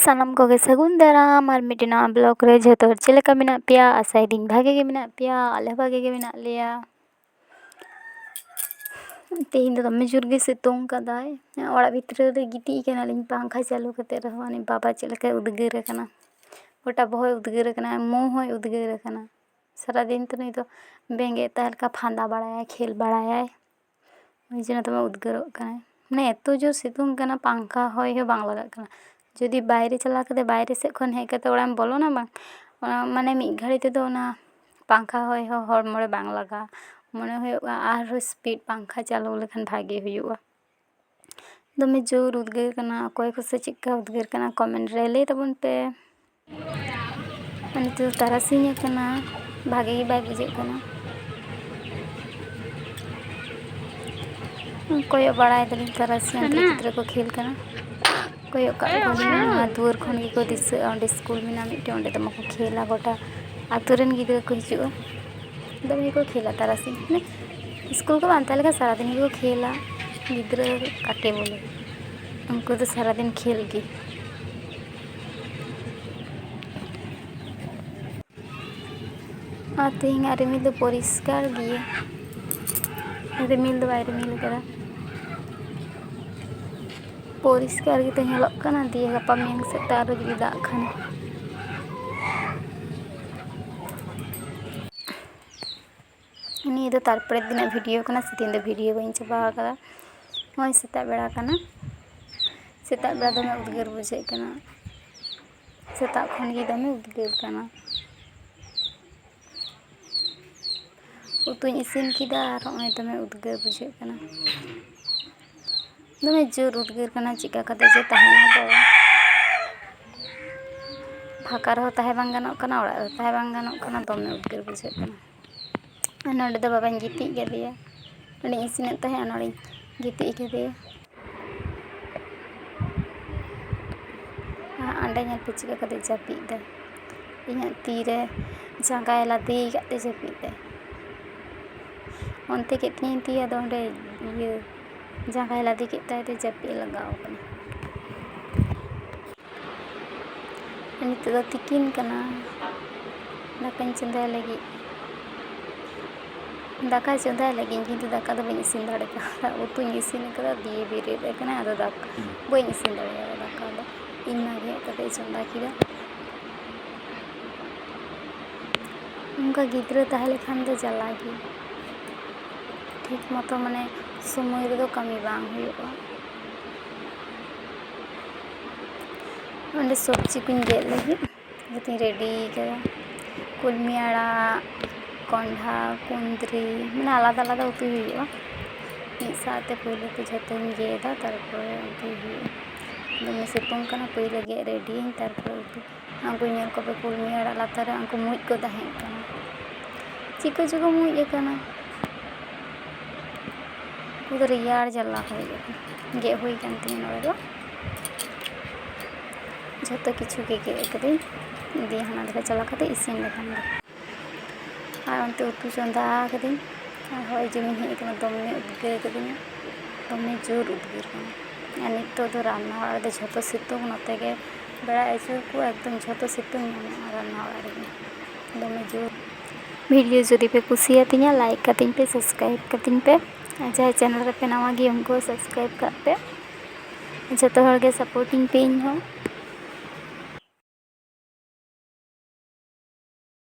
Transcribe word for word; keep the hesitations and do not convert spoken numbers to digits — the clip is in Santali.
ᱥᱟᱱᱟᱢ ᱠᱚᱜᱮ ᱥᱟᱹᱜᱩᱱ ᱫᱟᱨᱟᱢ ᱟᱨ ᱢᱤᱫᱴᱮᱱ ᱱᱟᱣᱟ ᱵᱞᱚᱜᱽ ᱨᱮ᱾ ᱡᱷᱚᱛᱚ ᱦᱚᱲ ᱪᱮᱫ ᱞᱮᱠᱟ ᱢᱮᱱᱟᱜ ᱯᱮᱭᱟ? ᱟᱥᱟᱭᱮᱫᱟᱹᱧ ᱵᱷᱟᱜᱮ ᱜᱮ ᱢᱮᱱᱟᱜ ᱯᱮᱭᱟ, ᱟᱞᱮ ᱦᱚᱸ ᱵᱷᱟᱜᱮ ᱜᱮ ᱢᱮᱱᱟᱜ ᱞᱮᱭᱟ᱾ ᱛᱮᱦᱮᱧ ᱫᱚ ᱫᱚᱢᱮ ᱡᱳᱨ ᱜᱮ ᱥᱤᱛᱩᱝ ᱠᱟᱫᱟᱭ᱾ ᱚᱲᱟᱜ ᱵᱷᱤᱛᱨᱤ ᱨᱮ ᱜᱤᱛᱤᱡ ᱠᱟᱱᱟᱞᱤᱧ ᱯᱟᱝᱠᱷᱟ ᱪᱟᱹᱞᱩ ᱠᱟᱛᱮ ᱨᱮᱦᱚᱸ᱾ ᱩᱱᱤ ᱵᱟᱵᱟ ᱪᱮᱫ ᱞᱮᱠᱟᱭ ᱩᱫᱽᱜᱟᱹᱨ ᱟᱠᱟᱱᱟ, ᱜᱚᱴᱟ ᱵᱚᱦᱚᱭ ᱩᱫᱽᱜᱟᱹᱨ ᱟᱠᱟᱱᱟ, ᱢᱩ ᱦᱚᱸᱭ ᱩᱫᱽᱜᱟᱹᱨ ᱟᱠᱟᱱᱟ᱾ ᱥᱟᱨᱟᱫᱤᱱ ᱛᱮ ᱱᱩᱭ ᱫᱚ ᱵᱮᱸᱜᱮᱫ ᱛᱟᱦᱮᱸ ᱞᱮᱠᱟ ᱯᱷᱟᱸᱫᱟ ᱵᱟᱲᱟᱭᱟᱭ, ᱠᱷᱮᱞ ᱵᱟᱲᱟᱭᱟᱭ᱾ ᱳᱭ ᱡᱚᱱᱱᱚ ᱫᱚᱢᱮ ᱩᱫᱽᱜᱟᱹᱨᱚᱜ ᱠᱟᱱᱟᱭ᱾ ᱢᱟᱱᱮ ᱮᱛᱚ ᱡᱳᱨ ᱥᱤᱛᱩᱝ ᱠᱟᱱᱟ, ᱯᱟᱝᱠᱷᱟ ᱦᱚᱭ ᱦᱚᱸ ᱵᱟᱝ ᱞᱟᱜᱟᱜ ᱠᱟᱱᱟ᱾ ᱡᱩᱫᱤ ᱵᱟᱭᱨᱮ ᱪᱟᱞᱟᱣ ᱠᱟᱛᱮ, ᱵᱟᱭᱨᱮ ᱥᱮᱫ ᱠᱷᱚᱱ ᱦᱮᱡ ᱠᱟᱛᱮ ᱚᱲᱟᱜ ᱮᱢ ᱵᱚᱞᱚᱱᱟ ᱵᱟᱝ, ᱚᱱᱟ ᱢᱟᱱᱮ ᱢᱤᱫ ᱜᱷᱟᱹᱲᱤ ᱛᱮᱫᱚ ᱚᱱᱟ ᱯᱟᱝᱠᱷᱟ ᱦᱚᱭ ᱦᱚᱸ ᱦᱚᱲᱢᱚ ᱨᱮ ᱵᱟᱝ ᱞᱟᱜᱟᱜᱼᱟ᱾ ᱢᱚᱱᱮ ᱦᱩᱭᱩᱜᱼᱟ ᱟᱨᱦᱚᱸ ᱥᱯᱤᱰ ᱯᱟᱝᱠᱷᱟ ᱪᱟᱹᱞᱩ ᱞᱮᱠᱷᱟᱱ ᱵᱷᱟᱜᱮ ᱦᱩᱭᱩᱜᱼᱟ᱾ ᱫᱚᱢᱮ ᱡᱳᱨ ᱩᱫᱽᱜᱟᱹᱨ ᱠᱟᱱᱟ᱾ ᱚᱠᱚᱭ ᱠᱚᱥᱮ ᱪᱮᱫᱠᱟ ᱩᱫᱽᱜᱟᱹᱨ ᱠᱟᱱᱟ, ᱠᱚᱢᱮᱱᱴ ᱨᱮ ᱞᱟᱹᱭ ᱛᱟᱵᱚᱱ ᱯᱮ᱾ ᱟᱨ ᱱᱤᱛᱚᱜ ᱫᱚ ᱛᱟᱨᱟᱥᱤᱧ ᱟᱠᱟᱱᱟ, ᱵᱷᱟᱜᱮ ᱜᱮ ᱵᱟᱭ ᱵᱩᱡᱷᱟᱹᱜ ᱠᱟᱱᱟ᱾ ᱠᱚᱭᱚᱜ ᱵᱟᱲᱟᱭ ᱫᱟᱞᱤᱧ ᱛᱟᱨᱟᱥᱤᱧ, ᱚᱱᱛᱮ ᱨᱮ ᱜᱤᱫᱽᱨᱟᱹ ᱠᱚ ᱠᱷᱮᱞ ᱠᱟᱱᱟ᱾ ᱠᱚᱭᱚᱜ ᱠᱟᱜ ᱠᱚᱣᱟᱞᱤᱧ, ᱱᱚᱣᱟ ᱫᱩᱣᱟᱹᱨ ᱠᱷᱚᱱ ᱜᱮᱠᱚ ᱫᱤᱥᱟᱹᱜᱼᱟ᱾ ᱚᱸᱰᱮ ᱥᱠᱩᱞ ᱢᱮᱱᱟᱜᱼᱟ ᱢᱤᱫᱴᱮᱱ, ᱚᱸᱰᱮ ᱫᱚᱢᱮ ᱠᱚ ᱠᱷᱮᱞᱟ, ᱜᱚᱴᱟ ᱟᱛᱳ ᱨᱮᱱ ᱜᱤᱫᱽᱨᱟᱹ ᱠᱚ ᱦᱤᱡᱩᱜᱼᱟ᱾ ᱫᱚᱢᱮ ᱜᱮᱠᱚ ᱠᱷᱮᱞᱟ ᱛᱟᱨᱟᱥᱤᱧ, ᱢᱟᱱᱮ ᱥᱠᱩᱞ ᱠᱚ ᱵᱟᱝ ᱛᱟᱦᱮᱸ ᱞᱮᱠᱷᱟᱱ ᱥᱟᱨᱟᱫᱤᱱ ᱜᱮᱠᱚ ᱠᱷᱮᱞᱟ ᱜᱤᱫᱽᱨᱟᱹ ᱠᱟᱠᱮ ᱵᱚᱞᱮ, ᱩᱱᱠᱩ ᱫᱚ ᱥᱟᱨᱟᱫᱤᱱ ᱠᱷᱮᱞ ᱜᱮ᱾ ᱟᱨ ᱛᱮᱦᱮᱧᱟᱜ ᱨᱤᱢᱤᱞ ᱫᱚ ᱯᱚᱨᱤᱥᱠᱟᱨ ᱜᱮᱭᱟ, ᱨᱤᱢᱤᱞ ᱫᱚ ᱵᱟᱭ ᱨᱤᱢᱤᱞ ᱠᱟᱫᱟ, ᱯᱚᱨᱤᱥᱠᱟᱨ ᱜᱮᱛᱚ ᱧᱮᱞᱚᱜ ᱠᱟᱱᱟ᱾ ᱫᱤᱭᱮ ᱜᱟᱯᱟ ᱢᱮᱭᱟᱝ ᱥᱮᱫ ᱛᱮ ᱟᱨᱚ ᱡᱩᱫᱤ ᱫᱟᱜ ᱠᱷᱟᱱ᱾ ᱱᱤᱭᱟᱹ ᱫᱚ ᱛᱟᱨᱯᱚᱨᱮᱨ ᱫᱤᱱᱟᱜ ᱵᱷᱤᱰᱤᱭᱳ ᱠᱟᱱᱟ, ᱥᱮᱫᱤᱱ ᱫᱚ ᱵᱷᱤᱰᱤᱭᱳ ᱵᱟᱹᱧ ᱪᱟᱵᱟ ᱟᱠᱟᱫᱟ᱾ ᱱᱚᱜᱼᱚᱭ ᱥᱮᱛᱟᱜ ᱵᱮᱲᱟ ᱠᱟᱱᱟ, ᱥᱮᱛᱟᱜ ᱵᱮᱲᱟ ᱫᱚᱢᱮ ᱩᱫᱽᱜᱟᱹᱨ ᱵᱩᱡᱷᱟᱹᱜ ᱠᱟᱱᱟ, ᱥᱮᱛᱟᱜ ᱠᱷᱚᱱ ᱜᱮ ᱫᱚᱢᱮ ᱩᱫᱽᱜᱟᱹᱨ ᱠᱟᱱᱟ᱾ ᱩᱛᱩᱧ ᱤᱥᱤᱱ ᱠᱮᱫᱟ ᱟᱨ ᱱᱚᱜᱼᱚᱭ ᱫᱚᱢᱮ ᱩᱫᱽᱜᱟᱹᱨ ᱵᱩᱡᱷᱟᱹᱜ ᱠᱟᱱᱟ, ᱫᱚᱢᱮ ᱡᱳᱨ ᱩᱫᱽᱜᱟᱹᱨ ᱠᱟᱱᱟ᱾ ᱪᱮᱫᱠᱟ ᱠᱟᱛᱮ ᱡᱮ ᱛᱟᱦᱮᱱᱟ ᱵᱟᱵᱟ, ᱯᱷᱟᱸᱠᱟ ᱨᱮᱦᱚᱸ ᱛᱟᱦᱮᱸ ᱵᱟᱝ ᱜᱟᱱᱚᱜ ᱠᱟᱱᱟ, ᱚᱲᱟᱜ ᱨᱮᱦᱚᱸ ᱛᱟᱦᱮᱸ ᱵᱟᱝ ᱜᱟᱱᱚᱜ ᱠᱟᱱᱟ, ᱫᱚᱢᱮ ᱩᱫᱽᱜᱟᱹᱨ ᱵᱩᱡᱷᱟᱹᱜ ᱠᱟᱱᱟ᱾ ᱟᱨ ᱱᱚᱰᱮ ᱫᱚ ᱵᱟᱵᱟᱧ ᱜᱤᱛᱤᱡ ᱠᱟᱫᱮᱭᱟ, ᱱᱚᱰᱮᱧ ᱤᱥᱤᱱᱮᱫ ᱛᱟᱦᱮᱸᱫ, ᱱᱚᱰᱮᱧ ᱜᱤᱛᱤᱡ ᱠᱟᱫᱮᱭᱟ᱾ ᱟᱨ ᱚᱸᱰᱮ ᱧᱮᱞ ᱯᱮ ᱪᱤᱠᱟᱹ ᱠᱟᱛᱮ ᱡᱟᱹᱯᱤᱫ ᱫᱟᱭ, ᱤᱧᱟᱹᱜ ᱛᱤᱨᱮ ᱡᱟᱸᱜᱟᱭ ᱞᱟᱫᱮ ᱠᱟᱫ ᱛᱮ ᱡᱟᱹᱯᱤᱫ ᱫᱟᱭ᱾ ᱚᱱᱛᱮ ᱠᱮᱫ ᱛᱤᱧᱟᱹᱧ ᱛᱤ, ᱟᱫᱚ ᱚᱸᱰᱮ ᱤᱭᱟᱹ ᱡᱟᱸᱜᱟᱭ ᱞᱟᱫᱮ ᱠᱮᱫ ᱛᱟᱭ ᱛᱮ ᱡᱟᱹᱯᱤᱫ ᱞᱟᱜᱟᱣ ᱠᱟᱱᱟ᱾ ᱱᱤᱛᱚᱜ ᱫᱚ ᱛᱤᱠᱤᱱ ᱠᱟᱱᱟ, ᱫᱟᱠᱟᱧ ᱪᱚᱸᱫᱟᱭ ᱞᱟᱹᱜᱤᱫ᱾ ᱫᱟᱠᱟ ᱪᱚᱸᱫᱟᱭ ᱞᱟᱹᱜᱤᱫ, ᱠᱤᱱᱛᱩ ᱫᱟᱠᱟ ᱫᱚ ᱵᱟᱹᱧ ᱤᱥᱤᱱ ᱫᱟᱲᱮ ᱠᱟᱣᱫᱟ᱾ ᱩᱛᱩᱧ ᱤᱥᱤᱱ ᱟᱠᱟᱫᱟ, ᱫᱤᱭᱮ ᱵᱮᱨᱮᱫ ᱟᱠᱟᱱᱟ, ᱟᱫᱚ ᱫᱟᱠᱟ ᱵᱟᱹᱧ ᱤᱥᱤᱱ ᱫᱟᱲᱮᱭᱟᱫᱟ᱾ ᱫᱟᱠᱟ ᱫᱚ ᱤᱧ ᱢᱟ ᱜᱮ ᱦᱮᱡ ᱠᱟᱛᱮ ᱪᱚᱸᱫᱟ ᱠᱮᱫᱟ᱾ ᱚᱱᱠᱟ ᱜᱤᱫᱽᱨᱟᱹ ᱛᱟᱦᱮᱸ ᱞᱮᱠᱷᱟᱱ ᱫᱚ ᱡᱟᱞᱟ ᱜᱮ, ᱴᱷᱤᱠ ᱢᱚᱛᱚ ᱢᱟᱱᱮ ᱥᱚᱢᱚᱭ ᱨᱮᱫᱚ ᱠᱟᱹᱢᱤ ᱵᱟᱝ ᱦᱩᱭᱩᱜᱼᱟ᱾ ᱚᱸᱰᱮ ᱥᱚᱵᱽᱡᱤ ᱠᱚᱧ ᱜᱮᱫ ᱞᱟᱹᱜᱤᱫ ᱡᱚᱛᱚᱧ ᱨᱮᱰᱤ ᱠᱟᱫᱟ᱾ ᱠᱩᱞᱢᱤ ᱟᱲᱟᱜ, ᱠᱚᱸᱰᱷᱟ, ᱠᱩᱸᱫᱽᱨᱤ, ᱢᱟᱱᱮ ᱟᱞᱟᱫᱟ ᱟᱞᱟᱫᱟ ᱩᱛᱩᱭ ᱦᱩᱭᱩᱜᱼᱟ᱾ ᱢᱤᱫ ᱥᱟᱶᱛᱮ ᱯᱳᱭᱞᱳ ᱛᱮ ᱡᱷᱚᱛᱚᱧ ᱜᱮᱫᱟ, ᱛᱟᱨᱯᱚᱨᱮ ᱩᱛᱩᱭ ᱦᱩᱭᱩᱜᱼᱟ᱾ ᱫᱚᱢᱮ ᱥᱤᱛᱩᱝ ᱠᱟᱱᱟ, ᱯᱳᱭᱞᱳ ᱜᱮᱫ ᱨᱮᱰᱤᱭᱟᱹᱧ, ᱛᱟᱨᱯᱚᱨᱮ ᱩᱛᱩ᱾ ᱩᱱᱠᱩ ᱧᱮᱞ ᱠᱚᱯᱮ, ᱠᱩᱞᱢᱤ ᱟᱲᱟᱜ ᱞᱟᱛᱟᱨ ᱨᱮ ᱩᱱᱠᱩ ᱢᱩᱡ ᱠᱚ ᱛᱟᱦᱮᱸ ᱠᱟᱱᱟ, ᱪᱮᱫ ᱠᱚ ᱪᱚᱠᱚ ᱢᱩᱡ ᱟᱠᱟᱱᱟ᱾ ᱩᱱᱠᱩ ᱫᱚ ᱨᱮᱭᱟᱲ ᱡᱟᱞᱟ ᱠᱚ ᱦᱩᱭᱩᱜ ᱠᱟᱱᱟ᱾ ᱜᱮᱫ ᱦᱩᱭ ᱠᱟᱱ ᱛᱤᱧᱟᱹ ᱱᱚᱰᱮ ᱫᱚ, ᱡᱷᱚᱛᱚ ᱠᱤᱪᱷᱩ ᱜᱮ ᱜᱮᱫ ᱠᱟᱹᱫᱟᱹᱧ᱾ ᱫᱤᱭᱮ ᱦᱟᱱᱟ ᱫᱷᱟᱨᱮ ᱪᱟᱞᱟᱣ ᱠᱟᱛᱮ ᱤᱥᱤᱱ ᱞᱮᱠᱷᱟᱱ ᱜᱮ᱾ ᱟᱨ ᱚᱱᱛᱮ ᱩᱛᱩ ᱪᱚᱸᱫᱟ ᱠᱟᱹᱫᱟᱹᱧ, ᱟᱨ ᱦᱚᱭ ᱡᱚᱢᱤᱧ ᱦᱮᱡ ᱟᱠᱟᱱᱟ, ᱫᱚᱢᱮ ᱩᱫᱽᱜᱟᱹᱨ ᱠᱟᱹᱫᱤᱧᱟ, ᱫᱚᱢᱮ ᱡᱳᱨ ᱩᱫᱽᱜᱟᱹᱨ ᱠᱟᱱᱟ᱾ ᱟᱨ ᱱᱤᱛᱚᱜ ᱫᱚ ᱨᱟᱱᱱᱟ ᱚᱲᱟᱜ ᱨᱮᱫᱚ ᱡᱷᱚᱛᱚ ᱥᱤᱛᱩᱝ, ᱱᱚᱛᱮ ᱜᱮ ᱵᱮᱲᱟ ᱟᱹᱪᱩᱨ ᱠᱚ, ᱮᱠᱫᱚᱢ ᱡᱷᱚᱛᱚ ᱥᱤᱛᱩᱝ ᱧᱟᱢᱚᱜᱼᱟ ᱨᱟᱱᱱᱟ ᱚᱲᱟᱜ ᱨᱮᱜᱮ, ᱫᱚᱢᱮ ᱡᱳᱨ᱾ ᱵᱷᱤᱰᱤᱭᱳ ᱡᱩᱫᱤ ᱯᱮ ᱠᱩᱥᱤᱭᱟᱛᱤᱧᱟ, ᱞᱟᱭᱤᱠ ᱠᱟᱹᱛᱤᱧ ᱯᱮ, ᱥᱟᱵᱥᱠᱨᱟᱭᱤᱵ ᱠᱟᱹᱛᱤᱧ ᱯᱮ, ᱟᱨ ᱡᱟᱦᱟᱸᱭ ᱪᱮᱱᱮᱞ ᱨᱮᱯᱮ ᱱᱟᱣᱟ ᱜᱮᱭᱟ, ᱩᱱᱠᱩ ᱦᱚᱸ ᱥᱟᱵᱥᱠᱨᱟᱭᱤᱵ ᱠᱟᱜ ᱯᱮ᱾ ᱡᱷᱚᱛᱚ ᱦᱚᱲ ᱜᱮ ᱥᱟᱯᱳᱨᱴᱤᱧ ᱯᱮ ᱤᱧ ᱦᱚᱸ᱾